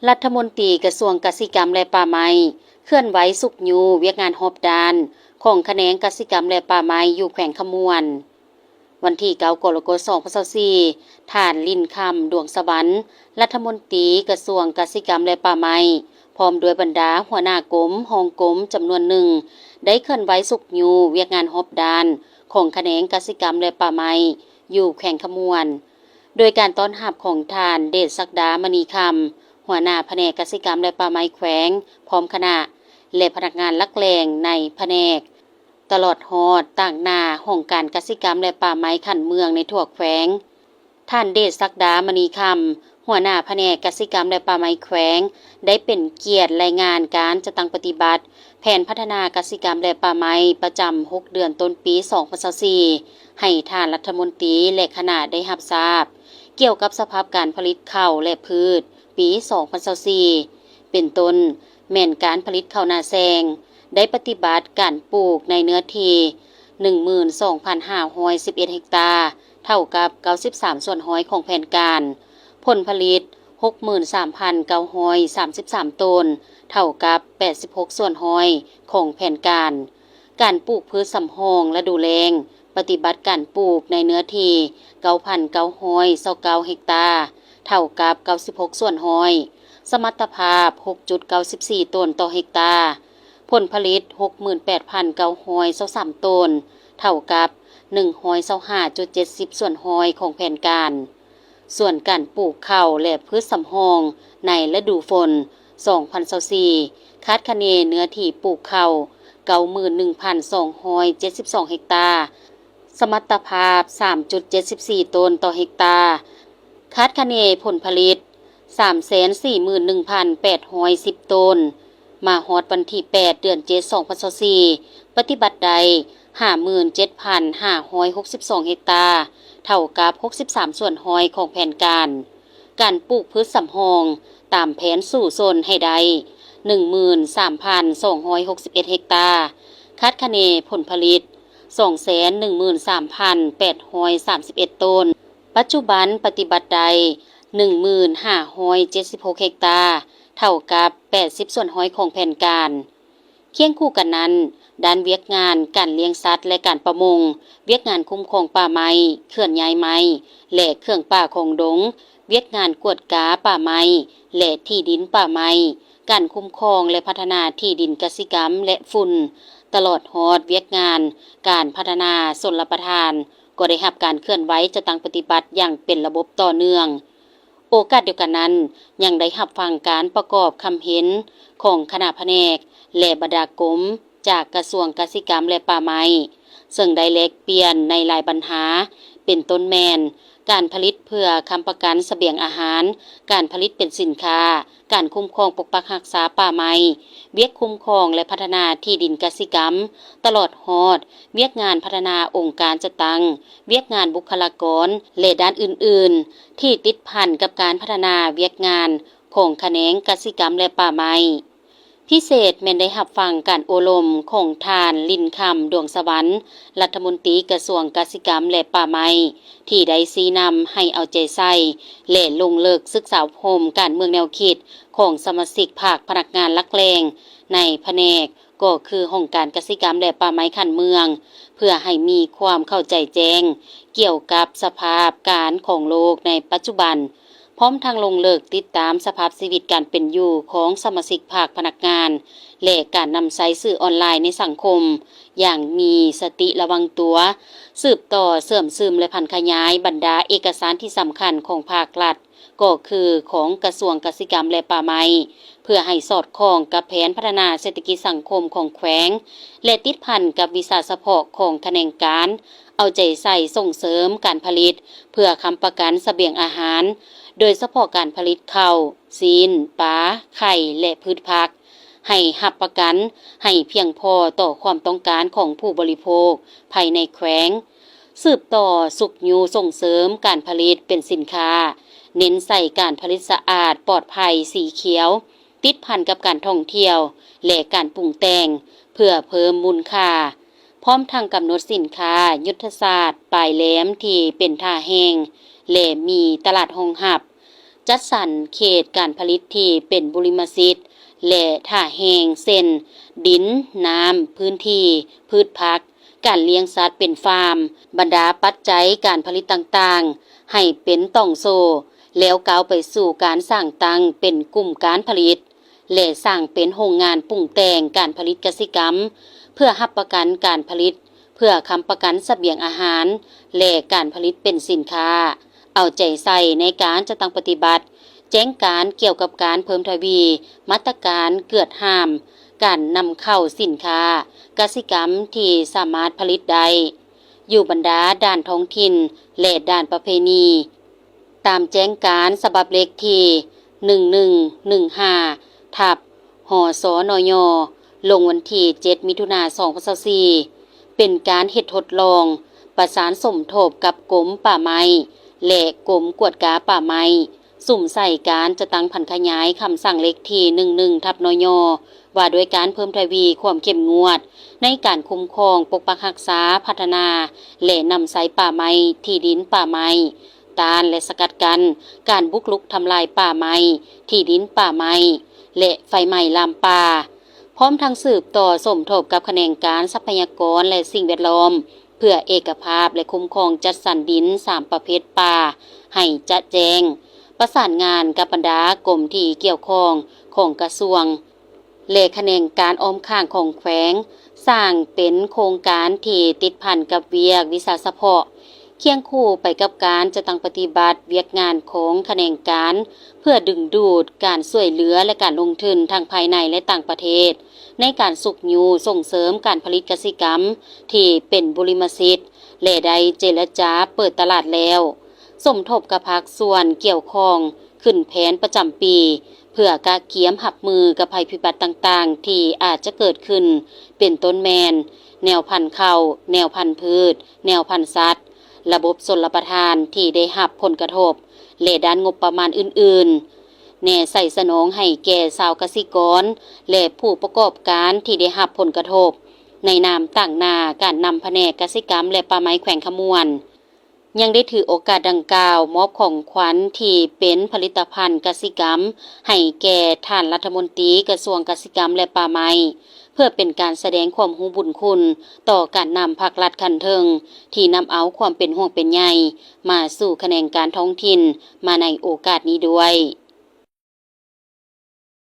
ລັດຖະມົນຕີກະຊວງກະສິກຳ ແລະ ປ່າໄມ້ ເຄື່ອນໄຫວຊຸກຍູ້ວຽກງານຮອບດ້ານຂອງຂະແໜງກະສິກຳ ແລະ ປ່າໄມ້ ຢູ່ແຂວງຄຳມ່ວນ. ວັນທີເກົ້າ ກໍລະກົດ ສອງພັນຊາວສີ່, ທ່ານ ລິນຄຳ ດວງສະຫວັນ ລັດຖະມົນຕີກະຊວງກະສິກຳ ແລະ ປ່າໄມ້ ພ້ອມດ້ວຍບັນດາຫົວໜ້າກົມ, ຮອງກົມ ຈຳນວນໜຶ່ງ ໄດ້ເຄື່ອນໄຫວຊຸກຍູ້ວຽກງານຮອບດ້ານຂອງຂະແໜງກະສິກຳ ແລະ ປ່າໄມ້ ຢູ່ແຂວງຄຳມ່ວນ. ໂດຍການຕ້ອນຮັບຂອງທ່ານ ເດດສັກດາ ມະນີຄຳ ຫົວໜ້າພະແນກກະສິກຳ ແລະ ປ່າໄມ້ແຂວງ ພ້ອມຄະນະ ແລະ ພະນັກງານຫຼັກແຫຼ່ງໃນພະແນກ, ຕະຫຼອດຮອດຕາງໜ້າຫ້ອງການກະສິກຳ ແລະ ປ່າໄມ້ຂັ້ນເມືອງໃນທົ່ວແຂວງ. ທ່ານ ເດດສັກດາ ມະນີຄຳ ຫົວໜ້າພະແນກກະສິກຳ ແລະ ປ່າໄມ້ແຂວງ ໄດ້ເປັນກຽດລາຍງານການຈັດຕັ້ງປະຕິບັດແຜນພັດທະນາກະສິກຳ ແລະ ປ່າໄມ້ ປະຈຳຫົກເດືອນຕົ້ນປີ ສອງພັນຊາວສີ່ ໃຫ້ທ່ານລັດຖະມົນຕີ ແລະ ຄະນະໄດ້ຮັບຊາບ ກ່ຽວກັບສະພາບການຜະລິດເຂົ້າ ແລະ ພືດ ປີ ສອງພັນຊາວສີ່ ເປັນຕົ້ນ ແມ່ນການຜະລິດເຂົ້ານາແຊງ ໄດ້ປະຕິບັດການປູກໃນເນື້ອທີ່ ໜຶ່ງໝື່ນສອງພັນຫ້າຮ້ອຍສິບເອັດເຮັກຕາ ເທົ່າກັບເກົ້າສິບສາມສ່ວນຮ້ອຍຂອງແຜນການ, ຜົນຜະລິດ ຫົກໝື່ນສາມພັນເກົ້າຮ້ອຍສາມສິບສາມໂຕນ ເທົ່າກັບແປດສິບຫົກສ່ວນຮ້ອຍຂອງແຜນການ. ການປູກພືດສຳຮອງລະດູແລ້ງ ປະຕິບັດການປູກໃນເນື້ອທີ່ ເກົ້າພັນເກົ້າຮ້ອຍຊາວເກົ້າເຮັກຕາ ເທົ່າກັບເກົ້າສິບຫົກສ່ວນຮ້ອຍ, ສະມັດຕະພາບ ຫົກຈຸດເກົ້າສິບສີ່ໂຕນຕໍ່ເຮັກຕາ, ຜົນຜະລິດ ຫົກໝື່ນແປດພັນເກົ້າຮ້ອຍຊາວສາມໂຕນ ເທົ່າກັບໜຶ່ງຮ້ອຍຊາວຫ້າຈຸດເຈັດສິບສ່ວນຮ້ອຍຂອງແຜນການ. ສ່ວນການປູກເຂົ້າ ແລະ ພືດສຳຮອງໃນລະດູຝົນ ສອງພັນຊາວສີ່ ຄາດຄະເນເນື້ອທີ່ປູກເຂົ້າ ເກົ້າໝື່ນໜຶ່ງພັນສອງຮ້ອຍເຈັດສິບສອງເຮັກຕາ, ສະມັດຕະພາບ ສາມຈຸດເຈັດສິບສີ່ໂຕນຕໍ່ເຮັກຕາ, ຄາດຄະເນຜົນຜະລິດ ສາມແສນສີ່ໝື່ນໜຶ່ງພັນແປດຮ້ອຍສິບໂຕນ. ມາຮອດວັນທີແປດ ເດືອນເຈັດ ສອງພັນຊາວສີ່ ປະຕິບັດໄດ້ ຫ້າໝື່ນເຈັດພັນຫ້າຮ້ອຍຫົກສິບສອງເຮັກຕາ ເທົ່າກັບຫົກສິບສາມສ່ວນຮ້ອຍຂອງແຜນການ. ການປູກພືດສຳຮອງຕາມແຜນສູ້ຊົນໃຫ້ໄດ້ ໜຶ່ງໝື່ນສາມພັນສອງຮ້ອຍຫົກສິບເອັດເຮັກຕາ, ຄາດຄະເນຜົນຜະລິດ ສອງແສນໜຶ່ງໝື່ນສາມພັນແປດຮ້ອຍສາມສິບເອັດໂຕນ. ປັດຈຸບັນປະຕິບັດໄດ້ ໜຶ່ງໝື່ນຫ້າຮ້ອຍເຈັດສິບຫົກເຮັກຕາ, ເທົ່າກັບແປດສິບສ່ວນຮ້ອຍຂອງແຜນການ. ຄຽງຄູ່ກັນນັ້ນ, ດ້ານວຽກງານການລ້ຽງສັດ ແລະ ການປະມົງ, ວຽກງານຄຸ້ມຄອງປ່າໄມ້, ເຄື່ອນຍ້າຍໄມ້ ແລະ ເຄື່ອງປ່າຂອງດົງ, ວຽກງານກວດກາປ່າໄມ້ ແລະ ທີ່ດິນປ່າໄມ້, ການຄຸ້ມຄອງ ແລະ ພັດທະນາທີ່ດິນກະສິກຳ ແລະ ຝຸ່ນ, ຕະຫຼອດຮອດວຽກງານການພັດທະນາຊົນລະປະທານ ກໍໄດ້ຮັບການເຄື່ອນໄຫວຈັດຕັ້ງປະຕິບັດຢ່າງເປັນລະບົບຕໍ່ເນື່ອງ. ໂອກາດດຽວກັນນັ້ນ, ຍັງໄດ້ຮັບຟັງການປະກອບຄຳເຫັນຂອງຄະນະພະແນກ ແລະ ບັນດາກົມຈາກກະຊວງກະສິກຳ ແລະ ປ່າໄມ້, ເຊິ່ງໄດ້ແລກປ່ຽນໃນຫຼາຍບັນຫາ, ເປັນຕົ້ນແມ່ນ ການຜະລິດເພື່ອຄ້ຳປະກັນສະບຽງອາຫານ, ການຜະລິດເປັນສິນຄ້າ, ການຄຸ້ມຄອງປົກປັກຮັກສາປ່າໄມ້, ວຽກຄຸ້ມຄອງ ແລະ ພັດທະນາທີ່ດິນກະສິກຳ, ຕະຫຼອດຮອດວຽກງານພັດທະນາອົງການຈັດຕັ້ງ, ວຽກງານບຸກຄະລາກອນ ແລະ ດ້ານອື່ນໆ ທີ່ຕິດພັນກັບການພັດທະນາວຽກງານຂອງຂະແໜງກະສິກຳ ແລະ ປ່າໄມ້. ພິເສດແມ່ນໄດ້ຮັບຟັງການໂອ້ລົມຂອງທ່ານ ລິນຄຳ ດວງສະຫວັນ ລັດຖະມົນຕີກະຊວງກະສິກຳ ແລະ ປ່າໄມ້ ທີ່ໄດ້ຊີ້ນຳໃຫ້ເອົາໃຈໃສ່ ແລະ ລົງເລິກສຶກສາອົບຮົມການເມືອງແນວຄິດຂອງສະມາຊິກພັກພະນັກງານຫຼັກແຫຼ່ງໃນພະແນກ ກໍຄືຫ້ອງການກະສິກຳ ແລະ ປ່າໄມ້ຂັ້ນເມືອງ ເພື່ອໃຫ້ມີຄວາມເຂົ້າໃຈແຈ້ງກ່ຽວກັບສະພາບການຂອງໂລກໃນປັດຈຸບັນ, ພ້ອມທັງລົງເລິກຕິດຕາມສະພາບຊີວິດການເປັນຢູ່ຂອງສະມາຊິກພັກພະນັກງານ ແລະ ການນຳໃຊ້ສື່ອອນລາຍໃນສັງຄົມຢ່າງມີສະຕິລະວັງຕົວ, ສືບຕໍ່ເຊື່ອມຊຶມ ແລະ ຜັນຂະຫຍາຍບັນດາເອກະສານທີ່ສຳຄັນຂອງພາກລັດ ກໍຄືຂອງກະຊວງກະສິກຳ ແລະ ປ່າໄມ້ ເພື່ອໃຫ້ສອດຄ່ອງກັບແຜນພັດທະນາເສດຖະກິດສັງຄົມຂອງແຂວງ ແລະ ຕິດພັນກັບວິຊາສະເພາະຂອງຂະແໜງການ, ເອົາໃຈໃສ່ສົ່ງເສີມການຜະລິດເພື່ອຄ້ຳປະກັນສະບຽງອາຫານ, ໂດຍສະເພາະການຜະລິດເຂົ້າ, ຊີ້ນ, ປາ, ໄຂ່ ແລະ ພືດຜັກ ໃຫ້ຮັບປະກັນໃຫ້ພຽງພໍຕໍ່ຄວາມຕ້ອງການຂອງຜູ້ບໍລິໂພກພາຍໃນແຂວງ. ສືບຕໍ່ຊຸກຍູ້ສົ່ງເສີມການຜະລິດເປັນສິນຄ້າ, ເນັ້ນໃສ່ການຜະລິດສະອາດ, ປອດໄພ, ສີຂຽວ, ຕິດພັນກັບການທ່ອງທ່ຽວ ແລະ ການປຸງແຕ່ງ ເພື່ອເພີ່ມມູນຄ່າ, ພ້ອມທັງກຳນົດສິນຄ້າຍຸດທະສາດປາຍແຫຼມທີ່ເປັນທ່າແຮງ ແລະ ມີຕະຫຼາດຮອງຮັບ. ຈັດສັນເຂດການຜະລິດທີ່ເປັນບຸລິມະສິດ ແລະ ທ່າແຮງ ເຊັ່ນ ດິນ, ນ້ຳ, ພື້ນທີ່, ພືດຜັກ, ການລ້ຽງສັດເປັນຟາມ, ບັນດາປັດໄຈການຜະລິດຕ່າງໆ ໃຫ້ເປັນຕ່ອງໂສ້ ແລ້ວກ້າວໄປສູ່ການສ້າງຕັ້ງເປັນກຸ່ມການຜະລິດ ແລະ ສ້າງເປັນໂຮງງານປຸງແຕ່ງການຜະລິດກະສິກຳ ເພື່ອຮັບປະກັນການຜະລິດ ເພື່ອຄ້ຳປະກັນສະບຽງອາຫານ ແລະ ການຜະລິດເປັນສິນຄ້າ. ເອົາໃຈໃສ່ໃນການຈັດຕັ້ງປະຕິບັດແຈ້ງການກ່ຽວກັບການເພີ່ມທະວີມາດຕະການກວດຫ້າມການນຳເຂົ້າສິນຄ້າກະສິກຳທີ່ສາມາດຜະລິດໄດ້ ຢູ່ບັນດາດ່ານທ້ອງຖິ່ນ ແລະ ດ່ານປະເພນີ ຕາມແຈ້ງການສະບັບເລກທີ ໜຶ່ງໜຶ່ງໜຶ່ງຫ້າ ທັບ ຫສນຍ ລົງວັນທີ ເຈັດ ມິຖຸນາ ສອງພັນຊາວສີ່ ເປັນການເຮັດທົດລອງ ປະສານສົມທົບກັບກົມປ່າໄມ້ ແລະ ກົມກວດກາປ່າໄມ້ ສຸມໃສ່ການຈັດຕັ້ງຜັນຂະຫຍາຍຄຳສັ່ງເລກທີ ໜຶ່ງໜຶ່ງ ທັບ ນຍ ວ່າດ້ວຍການເພີ່ມທະວີຄວາມເຂັ້ມງວດໃນການຄຸ້ມຄອງ, ປົກປັກຮັກສາ, ພັດທະນາ ແລະ ນຳໃຊ້ປ່າໄມ້, ທີ່ດິນປ່າໄມ້, ຕ້ານ ແລະ ສະກັດກັ້ນການບຸກລຸກທຳລາຍປ່າໄມ້, ທີ່ດິນປ່າໄມ້ ແລະ ໄຟໄໝ້ລາມປ່າ, ພ້ອມທັງສືບຕໍ່ສົມທົບກັບຂະແໜງການຊັບພະຍາກອນ ແລະ ສິ່ງແວດລ້ອມ ເພື່ອເອກະພາບ ແລະ ຄຸ້ມຄອງຈັດສັນດິນສາມປະເພດປ່າໃຫ້ຈະແຈ້ງ, ປະສານງານກັບບັນດາກົມທີ່ກ່ຽວຂ້ອງຂອງກະຊວງ ແລະ ຂະແໜງການອ້ອມຂ້າງຂອງແຂວງ, ສ້າງເປັນໂຄງການທີ່ຕິດພັນກັບວຽກວິຊາສະເພາະ, ຄຽງຄູ່ໄປກັບການຈັດຕັ້ງປະຕິບັດວຽກງານຂອງຂະແໜງການ ເພື່ອດຶງດູດການຊ່ວຍເຫຼືອ ແລະ ການລົງທຶນທັງພາຍໃນ ແລະ ຕ່າງປະເທດ ໃນການຊຸກຍູ້ສົ່ງເສີມການຜະລິດກະສິກຳທີ່ເປັນບຸລິມະສິດ ແລະ ໄດ້ເຈລະຈາເປີດຕະຫຼາດແລ້ວ, ສົມທົບກັບພາກສ່ວນກ່ຽວຂ້ອງຂຶ້ນແຜນປະຈຳປີ ເພື່ອກະກຽມຮັບມືກັບໄພພິບັດຕ່າງໆທີ່ອາດຈະເກີດຂຶ້ນ ເປັນຕົ້ນແມ່ນ ແນວພັນເຂົ້າ, ແນວພັນພືດ, ແນວພັນສັດ, ລະບົບຊົນລະປະທານທີ່ໄດ້ຮັບຜົນກະທົບ ແລະ ດ້ານງົບປະມານອື່ນໆ ແນໃສ່ສະໜອງໃຫ້ແກ່ຊາວກະສິກອນ ແລະ ຜູ້ປະກອບການທີ່ໄດ້ຮັບຜົນກະທົບ. ໃນນາມຕາງໜ້າການນຳພະແນກກະສິກຳ ແລະ ປ່າໄມ້ແຂວງຄຳມ່ວນ ຍັງໄດ້ຖືໂອກາດດັ່ງກ່າວ ມອບຂອງຂວັນທີ່ເປັນຜະລິດຕະພັນກະສິກຳ ໃຫ້ແກ່ທ່ານລັດຖະມົນຕີກະຊວງກະສິກຳ ແລະ ປ່າໄມ້ ເພື່ອເປັນການສະແດງຄວາມຮູ້ບຸນຄຸນຕໍ່ການນຳພັກລັດຂັ້ນເທິງ ທີ່ນຳເອົາຄວາມເປັນຫ່ວງເປັນໃຍມາສູ່ຂະແໜງການທ້ອງຖິ່ນມາໃນໂອກາດນີ້ດ້ວຍ.